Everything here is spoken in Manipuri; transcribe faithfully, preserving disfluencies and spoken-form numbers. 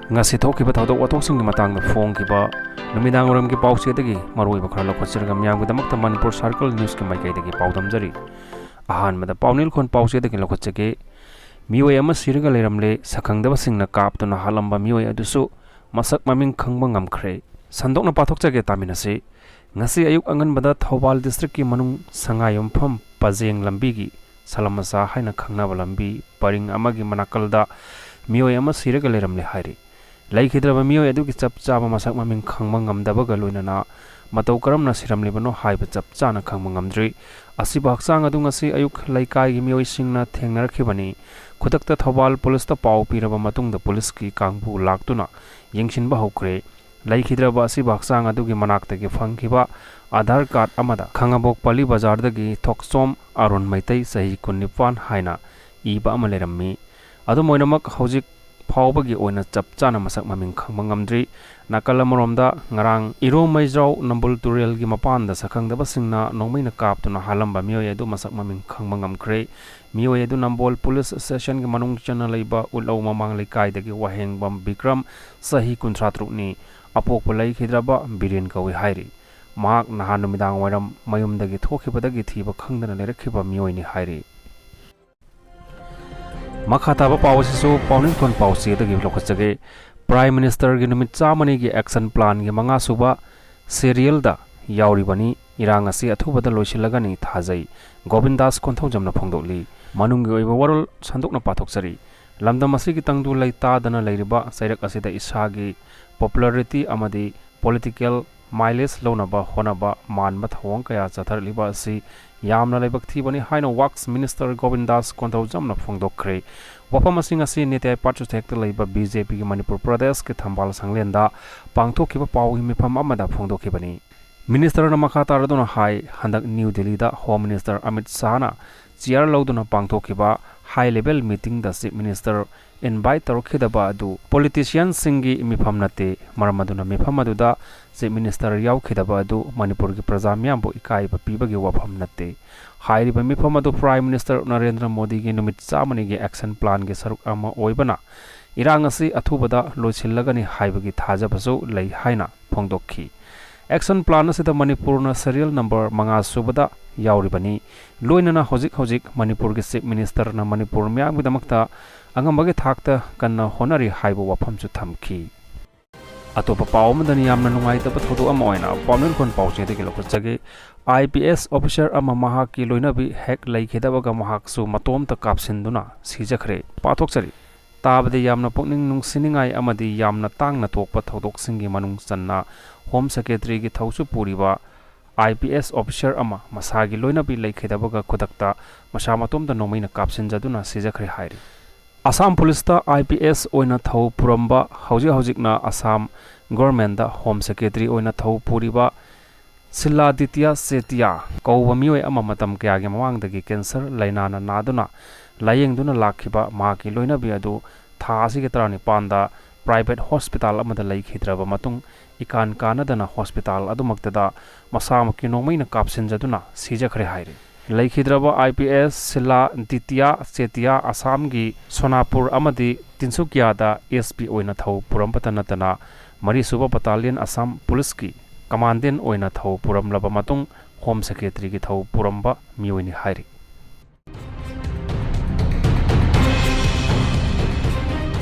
ꯉꯁꯤ ꯊꯣꯛꯈꯤꯕ ꯊꯧꯗꯣꯛ ꯋꯥꯊꯣꯛꯁꯤꯡꯒꯤ ꯃꯇꯥꯡꯗ ꯐꯣꯡꯈꯤꯕ ꯅꯨꯃꯤꯗꯥꯡ ꯋꯥꯏꯔꯝꯒꯤ ꯄꯥꯎꯆꯦꯗꯒꯤ ꯃꯔꯨꯑꯣꯏꯕ ꯈꯔ ꯂꯧꯈꯠꯆꯔꯒ ꯃꯤꯌꯥꯝꯒꯤꯗꯃꯛꯇ ꯃꯅꯤꯄꯨꯔ ꯁꯥꯔꯀꯜ ꯅ꯭ꯌꯨꯁꯀꯤ ꯃꯥꯏꯀꯩꯗꯒꯤ ꯄꯥꯎꯗꯝꯖꯔꯤ꯫ ꯑꯍꯥꯟꯕꯗ ꯄꯥꯎꯅꯤꯜꯈꯣꯟ ꯄꯥꯎꯆꯦꯗꯒꯤ ꯂꯧꯈꯠꯆꯒꯦ꯫ ꯃꯤꯑꯣꯏ ꯑꯃ ꯁꯤꯔꯒ ꯂꯩꯔꯝꯂꯦ, ꯁꯛꯈꯪꯗꯕꯁꯤꯡꯅ ꯀꯥꯞꯇꯨꯅ ꯍꯥꯠꯂꯝꯕ ꯃꯤꯑꯣꯏ ꯑꯗꯨꯁꯨ ꯃꯁꯛ ꯃꯃꯤꯡ ꯈꯪꯕ ꯉꯝꯈ꯭ꯔꯦ꯫ ꯁꯟꯗꯣꯛꯅ ꯄꯥꯊꯣꯛꯆꯒꯦ, ꯇꯥꯃꯤꯟꯅꯁꯤ꯫ ꯉꯁꯤ ꯑꯌꯨꯛ ꯑꯉꯟꯕꯗ ꯊꯧꯕꯥꯜ ꯗꯤꯁꯇ꯭ꯔꯤꯛꯀꯤ ꯃꯅꯨꯡ ꯁꯉꯥꯏꯌꯨꯝꯐꯝ ꯄꯖꯦꯡ ꯂꯝꯕꯤꯒꯤ ꯁꯂꯝꯃꯆꯥ ꯍꯥꯏꯅ ꯈꯪꯅꯕ ꯂꯝꯕꯤ ꯄꯔꯤꯡ ꯑꯃꯒꯤ ꯃꯅꯥꯀꯜꯗ ꯃꯤꯑꯣꯏ ꯑꯃ ꯁꯤꯔꯒ ꯂꯩꯔꯝꯂꯦ ꯍꯥꯏꯔꯤ꯫ ꯂꯩꯈꯤꯗ꯭ꯔꯕ ꯃꯤꯑꯣꯏ ꯑꯗꯨꯒꯤ ꯆꯞ ꯆꯥꯕ ꯃꯁꯛ ꯃꯃꯤꯡ ꯈꯪꯕ ꯉꯝꯗꯕꯒ ꯂꯣꯏꯅꯅ ꯃꯇꯧ ꯀꯔꯝꯅ ꯁꯤꯔꯝꯂꯤꯕꯅꯣ ꯍꯥꯏꯕ ꯆꯞ ꯆꯥꯅ ꯈꯪꯕ ꯉꯝꯗ꯭ꯔꯤ꯫ ꯑꯁꯤꯕ ꯍꯛꯆꯥꯡ ꯑꯗꯨ ꯉꯁꯤ ꯑꯌꯨꯛ ꯂꯩꯀꯥꯏꯒꯤ ꯃꯤꯑꯣꯏꯁꯤꯡꯅ ꯊꯦꯡꯅꯔꯛꯈꯤꯕꯅꯤ꯫ ꯈꯨꯗꯛꯇ ꯊꯧꯕꯥꯜ ꯄꯨꯂꯤꯁꯇ ꯄꯥꯎ ꯄꯤꯔꯕ ꯃꯇꯨꯡꯗ ꯄꯨꯂꯤꯁꯀꯤ ꯀꯥꯡꯕꯨ ꯂꯥꯛꯇꯨꯅ ꯌꯦꯡꯁꯤꯟꯕ ꯍꯧꯈ꯭ꯔꯦ꯫ ꯂꯩꯈꯤꯗ꯭ꯔꯕ ꯑꯁꯤꯕ ꯍꯛꯆꯥꯡ ꯑꯗꯨꯒꯤ ꯃꯅꯥꯛꯇꯒꯤ ꯐꯪꯈꯤꯕ ꯑꯥꯙꯥꯔ ꯀꯥꯔꯗ ꯑꯃꯗ ꯈꯥꯉꯕꯣꯛ ꯄꯜꯂꯤ ꯕꯖꯥꯔꯗꯒꯤ ꯊꯣꯛꯆꯣꯝ ꯑꯔꯨꯟ ꯃꯩꯇꯩ, ꯆꯍꯤ ꯀꯨꯟꯅꯤꯄꯥꯟ ꯍꯥꯏꯅ ꯏꯕ ꯑꯃ ꯂꯩꯔꯝꯃꯤ꯫ ꯑꯗꯨꯝ ꯑꯣꯏꯅꯃꯛ, ꯍꯧꯖꯤꯛ ꯐꯥꯎꯕꯒꯤ ꯑꯣꯏꯅ ꯆꯞ ꯆꯥꯅ ꯃꯁꯛ ꯃꯃꯤꯡ ꯈꯪꯕ ꯉꯝꯗ꯭ꯔꯤ꯫ ꯅꯥꯀꯜ ꯑꯃꯔꯣꯝꯗ, ꯉꯔꯥꯡ ꯏꯔꯣꯝ ꯃꯩꯖ꯭ꯔꯥꯎ ꯅꯝꯕꯨꯜ ꯇꯨꯔꯦꯜꯒꯤ ꯃꯄꯥꯟꯗ ꯁꯛꯈꯪꯗꯕꯁꯤꯡꯅ ꯅꯣꯡꯃꯩꯅ ꯀꯥꯞꯇꯨꯅ ꯍꯥꯠꯂꯝꯕ ꯃꯤꯑꯣꯏ ꯑꯗꯨ ꯃꯁꯛ ꯃꯃꯤꯡ ꯈꯪꯕ ꯉꯝꯈ꯭ꯔꯦ꯫ ꯃꯤꯑꯣꯏ ꯑꯗꯨ ꯅꯝꯕꯣꯜ ꯄꯨꯂꯤꯁ ꯁ꯭ꯇꯦꯁꯟꯒꯤ ꯃꯅꯨꯡ ꯆꯟꯅ ꯂꯩꯕ ꯎꯠꯂꯧ ꯃꯃꯥꯡ ꯂꯩꯀꯥꯏꯗꯒꯤ ꯋꯥꯍꯦꯡꯕꯝ ꯕꯤꯀ꯭ꯔꯝ, ꯆꯍꯤ ꯀꯨꯟꯊ꯭ꯔꯥ ꯇꯔꯨꯛꯅꯤ, ꯑꯄꯣꯛꯄ ꯂꯩꯈꯤꯗ꯭ꯔꯕ ꯕꯤꯔꯦꯟ ꯀꯧꯏ ꯍꯥꯏꯔꯤ꯫ ꯃꯍꯥꯛ ꯅꯍꯥꯟ ꯅꯨꯃꯤꯗꯥꯡ ꯋꯥꯏꯔꯝ ꯃꯌꯨꯝꯗꯒꯤ ꯊꯣꯛꯈꯤꯕꯗꯒꯤ ꯊꯤꯕ ꯈꯪꯗꯅ ꯂꯩꯔꯛꯈꯤꯕ ꯃꯤꯑꯣꯏꯅꯤ ꯍꯥꯏꯔꯤ꯫ ꯃꯈꯥ ꯇꯥꯕ ꯄꯥꯎ ꯑꯁꯤꯁꯨ ꯄꯥꯎꯅꯤꯡꯊꯣꯟ ꯄꯥꯎꯆꯦꯗꯒꯤ ꯂꯧꯈꯠꯆꯒꯦ꯫ ꯄ꯭ꯔꯥꯏꯝ ꯃꯤꯅꯤꯁꯇꯔꯒꯤ ꯅꯨꯃꯤꯠ ꯆꯥꯝꯃꯅꯤꯒꯤ ꯑꯦꯛꯁꯟ ꯄ꯭ꯂꯥꯟꯒꯤ ꯃꯉꯥꯁꯨꯕ ꯁꯦꯔꯤꯌꯦꯜꯗ ꯌꯥꯎꯔꯤꯕꯅꯤ꯫ ꯏꯔꯥꯡ ꯑꯁꯤ ꯑꯊꯨꯕꯗ ꯂꯣꯏꯁꯤꯜꯂꯒꯅꯤ ꯊꯥꯖꯩ, ꯒꯣꯕꯤꯟꯗꯥꯁ ꯀꯣꯟꯊꯧꯖꯝꯅ ꯐꯣꯡꯗꯣꯛꯂꯤ꯫ ꯃꯅꯨꯡꯒꯤ ꯑꯣꯏꯕ ꯋꯥꯔꯣꯜ ꯁꯟꯗꯣꯛꯅ ꯄꯥꯊꯣꯛꯆꯔꯤ꯫ ꯂꯝꯗꯝ ꯑꯁꯤꯒꯤ ꯇꯪꯗꯨ ꯂꯩꯇꯥꯗꯅ ꯂꯩꯔꯤꯕ ꯆꯩꯔꯛ ꯑꯁꯤꯗ ꯏꯁꯥꯒꯤ popularity ꯑꯃꯗꯤ political mileage ꯂꯧꯅꯕ ꯍꯣꯠꯅꯕ ꯃꯥꯟꯕ ꯊꯧꯑꯣꯡ ꯀꯌꯥ ꯆꯠꯊꯔꯛꯂꯤꯕ ꯑꯁꯤ ꯌꯥꯝꯅ ꯂꯥꯏꯕꯛ ꯊꯤꯕꯅꯤ ꯍꯥꯏꯅ ꯋꯥꯛꯁ ꯃꯤꯅꯤꯁꯇꯔ ꯒꯣꯕꯤꯟꯗꯥꯁ ꯀꯣꯟꯊꯧꯖꯝꯅ ꯐꯣꯡꯗꯣꯛꯈ꯭ꯔꯦ꯫ ꯋꯥꯐꯝ ꯑꯁꯤ ꯉꯁꯤ ꯅꯤꯇꯥꯏ ꯄꯥꯠ ꯆꯨꯊꯦꯛꯇ ꯂꯩꯕ ꯕꯤ ꯖꯦ ꯄꯤꯒꯤ ꯃꯅꯤꯄꯨꯔ ꯄ꯭ꯔꯗꯦꯁꯀꯤ ꯊꯝꯕꯥꯜ ꯁꯪꯂꯦꯟꯗ ꯄꯥꯡꯊꯣꯛꯈꯤꯕ ꯄꯥꯎꯒꯤ ꯃꯤꯐꯝ ꯑꯃꯗ ꯐꯣꯡꯗꯣꯛꯈꯤꯕꯅꯤ꯫ ꯃꯤꯅꯤꯁꯇꯔꯅ ꯃꯈꯥ ꯇꯥꯔꯗꯨꯅ ꯍꯥꯏ, ꯍꯟꯗꯛ ꯅ꯭ꯌꯨ ꯗꯤꯜꯂꯤꯗ ꯍꯣꯝ ꯃꯤꯅꯤꯁꯇꯔ ꯑꯃꯤꯠ ꯁꯥꯍꯅ ꯆꯤꯌꯥꯔ ꯂꯧꯗꯨꯅ ꯄꯥꯡꯊꯣꯛꯈꯤꯕ ꯍꯥꯏ ꯂꯦꯚꯦꯜ ꯃꯤꯇꯤꯡꯗ ꯆꯤꯐ ꯃꯤꯅꯤꯁꯇꯔ ꯏꯟꯚꯥꯏꯠ ꯇꯧꯔꯛꯈꯤꯗꯕ ꯑꯗꯨ ꯄꯣꯂꯤꯇꯤꯁꯤꯌꯟꯁꯤꯡꯒꯤ ꯃꯤꯐꯝ ꯅꯠꯇꯦ꯫ ꯃꯔꯝ ꯑꯗꯨꯅ ꯃꯤꯐꯝ ꯑꯗꯨꯗ ꯆꯤꯐ ꯃꯤꯅꯤꯁꯇꯔ ꯌꯥꯎꯈꯤꯗꯕ ꯑꯗꯨ ꯃꯅꯤꯄꯨꯔꯒꯤ ꯄ꯭ꯔꯖꯥ ꯃꯤꯌꯥꯝꯕꯨ ꯏꯀꯥꯏꯕ ꯄꯤꯕꯒꯤ ꯋꯥꯐꯝ ꯅꯠꯇꯦ꯫ ꯍꯥꯏꯔꯤꯕ ꯃꯤꯐꯝ ꯑꯗꯨ ꯄ꯭ꯔꯥꯏꯝ ꯃꯤꯅꯤꯁꯇꯔ ꯅꯔꯦꯟꯗ꯭ꯔ ꯃꯣꯗꯤꯒꯤ ꯅꯨꯃꯤꯠ ꯆꯥꯝꯃꯅꯤꯒꯤ ꯑꯦꯛꯁꯟ ꯄ꯭ꯂꯥꯟꯒꯤ ꯁꯔꯨꯛ ꯑꯃ ꯑꯣꯏꯕꯅ ꯏꯔꯥꯡ ꯑꯁꯤ ꯑꯊꯨꯕꯗ ꯂꯣꯏꯁꯤꯜꯂꯒꯅꯤ ꯍꯥꯏꯕꯒꯤ ꯊꯥꯖꯕꯁꯨ ꯂꯩ ꯍꯥꯏꯅ ꯐꯣꯡꯗꯣꯛꯈꯤ꯫ ꯑꯦꯛꯁꯟ ꯄ꯭ꯂꯥꯟ ꯑꯁꯤꯗ ꯃꯅꯤꯄꯨꯔꯅ ꯁꯦꯔꯤꯌꯦꯜ ꯅꯝꯕꯔ ꯃꯉꯥ ꯁꯨꯕꯗ ꯌꯥꯎꯔꯤꯕꯅꯤ꯫ ꯂꯣꯏꯅꯅ ꯍꯧꯖꯤꯛ ꯍꯧꯖꯤꯛ ꯃꯅꯤꯄꯨꯔꯒꯤ ꯆꯤꯐ ꯃꯤꯅꯤꯁꯇꯔꯅ ꯃꯅꯤꯄꯨꯔ ꯃꯤꯌꯥꯝꯒꯤꯗꯃꯛꯇ ꯑꯉꯝꯕꯒꯤ ꯊꯥꯛꯇ ꯀꯟꯅ ꯍꯣꯠꯅꯔꯤ ꯍꯥꯏꯕ ꯋꯥꯐꯝꯁꯨ ꯊꯝꯈꯤ꯫ ꯑꯇꯣꯞꯄ ꯄꯥꯎ ꯑꯃꯗꯅ ꯌꯥꯝꯅ ꯅꯨꯡꯉꯥꯏꯇꯕ ꯊꯧꯗꯣꯛ ꯑꯃ ꯑꯣꯏꯅ ꯄꯥꯎꯅꯤꯡꯈꯣꯜ ꯄꯥꯎꯆꯦꯗꯒꯤ ꯂꯧꯈꯠꯆꯒꯦ꯫ ꯑꯥꯏ ꯄꯤ ꯑꯦꯁ ꯑꯣꯐꯤꯁꯔ ꯑꯃ ꯃꯍꯥꯛꯀꯤ ꯂꯣꯏꯅꯕꯤ ꯍꯦꯛ ꯂꯩꯈꯤꯗꯕꯒ ꯃꯍꯥꯛꯁꯨ ꯃꯇꯣꯝꯇ ꯀꯥꯞꯁꯤꯟꯗꯨꯅ ꯁꯤꯖꯈ꯭ꯔꯦ꯫ ꯄꯥꯊꯣꯛꯆꯔꯤ꯫ ꯇꯥꯕꯗ ꯌꯥꯝꯅ ꯄꯨꯛꯅꯤꯡ ꯅꯨꯡꯁꯤꯅꯤꯡꯉꯥꯏ ꯑꯃꯗꯤ ꯌꯥꯝꯅ ꯇꯥꯡꯅ ꯊꯣꯛꯄ ꯊꯧꯗꯣꯛꯁꯤꯡꯒꯤ ꯃꯅꯨꯡ ꯆꯟꯅ ꯍꯣꯝ ꯁꯦꯀ꯭ꯔꯦꯇꯔꯤꯒꯤ ꯊꯧꯁꯨ ꯄꯨꯔꯤꯕ ꯑꯥꯏ ꯄꯤ ꯑꯦꯁ ꯑꯣꯐꯤꯁꯔ ꯑꯃ ꯃꯁꯥꯒꯤ ꯂꯣꯏꯅꯕꯤ ꯂꯩꯈꯤꯗꯕꯒ ꯈꯨꯗꯛꯇ ꯃꯁꯥ ꯃꯇꯣꯝꯇ ꯅꯣꯡꯃꯩꯅ ꯀꯥꯞꯁꯤꯟꯖꯗꯨꯅ ꯁꯤꯖꯈ꯭ꯔꯦ ꯍꯥꯏꯔꯤ꯫ ꯑꯁꯥꯝ ꯄꯨꯂꯤꯁꯇ ꯑꯥꯏ ꯄꯤ ꯑꯦꯁ ꯑꯣꯏꯅ ꯊꯧ ꯄꯨꯔꯝꯕ, ꯍꯧꯖꯤꯛ ꯍꯧꯖꯤꯛꯅ ꯑꯁꯥꯝ ꯒꯣꯔꯃꯦꯟꯗ ꯍꯣꯝ ꯁꯦꯀ꯭ꯔꯦꯇꯔꯤ ꯑꯣꯏꯅ ꯊꯧ ꯄꯨꯔꯤꯕ ꯁꯤꯂꯥꯗꯤꯇ꯭ꯌ ꯆꯦꯇꯤꯌꯥ ꯀꯧꯕ ꯃꯤꯑꯣꯏ ꯑꯃ ꯃꯇꯝ ꯀꯌꯥꯒꯤ ꯃꯃꯥꯡꯗꯒꯤ ꯀꯦꯟꯁꯔ ꯂꯥꯏꯅꯥꯅ ꯅꯥꯗꯨꯅ ꯂꯥꯌꯦꯡꯗꯨꯅ ꯂꯥꯛꯈꯤꯕ ꯃꯍꯥꯛꯀꯤ ꯂꯣꯏꯅꯕꯤ ꯑꯗꯨ ꯊꯥ ꯑꯁꯤꯒꯤ ꯇꯔꯥꯅꯤꯄꯥꯟꯗ ꯄ꯭ꯔꯥꯏꯚꯦꯠ ꯍꯣꯁꯄꯤꯇꯥꯜ ꯑꯃꯗ ꯂꯩꯈꯤꯗ꯭ꯔꯕ ꯃꯇꯨꯡ, ꯏꯀꯥꯟ ꯀꯥꯟꯅꯗꯅ ꯍꯣꯁꯄꯤꯇꯥꯜ ꯑꯗꯨꯃꯛꯇꯗ ꯃꯁꯥꯃꯛꯀꯤ ꯅꯣꯡꯃꯩꯅ ꯀꯥꯞꯁꯤꯟꯖꯗꯨꯅ ꯁꯤꯖꯈ꯭ꯔꯦ ꯍꯥꯏꯔꯤ꯫ ꯂꯩꯈꯤꯗ꯭ꯔꯕ ꯑꯥꯏ ꯄꯤ ꯑꯦꯁ ꯁꯤꯂꯥꯗꯤꯇ꯭ꯌ ꯆꯦꯇꯤꯌꯥ ꯑꯁꯥꯝꯒꯤ ꯁꯣꯅꯥꯄꯨꯔ ꯑꯃꯗꯤ ꯇꯤꯟꯁꯨꯀꯤꯌꯥꯗ ꯑꯦꯁ ꯄꯤ ꯑꯣꯏꯅ ꯊꯧ ꯄꯨꯔꯝꯕꯇ ꯅꯠꯇꯅ, ꯃꯔꯤꯁꯨꯕ ꯕꯇꯥꯂꯤꯌꯟ ꯑꯁꯥꯝ ꯄꯨꯂꯤꯁꯀꯤ ꯀꯃꯥꯟꯗꯦꯟ ꯑꯣꯏꯅ ꯊꯧ ꯄꯨꯔꯝꯂꯕ ꯃꯇꯨꯡ ꯍꯣꯝ ꯁꯦꯀ꯭ꯔꯦꯇꯔꯤꯒꯤ ꯊꯧ ꯄꯨꯔꯝꯕ ꯃꯤꯑꯣꯏꯅꯤ ꯍꯥꯏꯔꯤ꯫